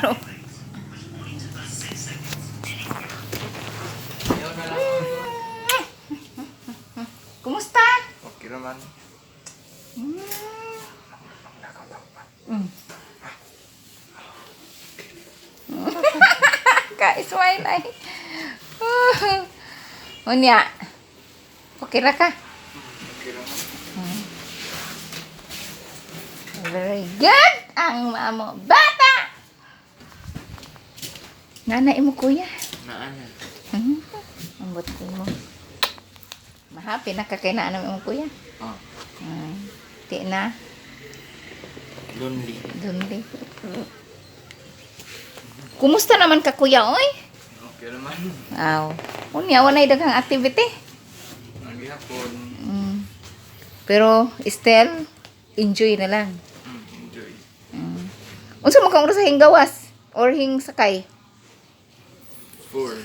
Klaro. Ayaw na lang. Kumusta? Okay naman. Ka-smile ay. Unya. Okay ra ka? Okay naman. Very good! Ang mamo bata! Nana imo, kuya. Naana. Ambot mo. Mahappy na ka kay naana mo, kuya. Oh. Di na. Lonely. Dundi. Kumusta naman ka, kuya, oy? Okay naman. Aw. Unya, walay daghang activity. Naghihapon. Pero still enjoy na lang. Enjoy. Unsa man ka oras sa hinggawas or hing sakay? Four.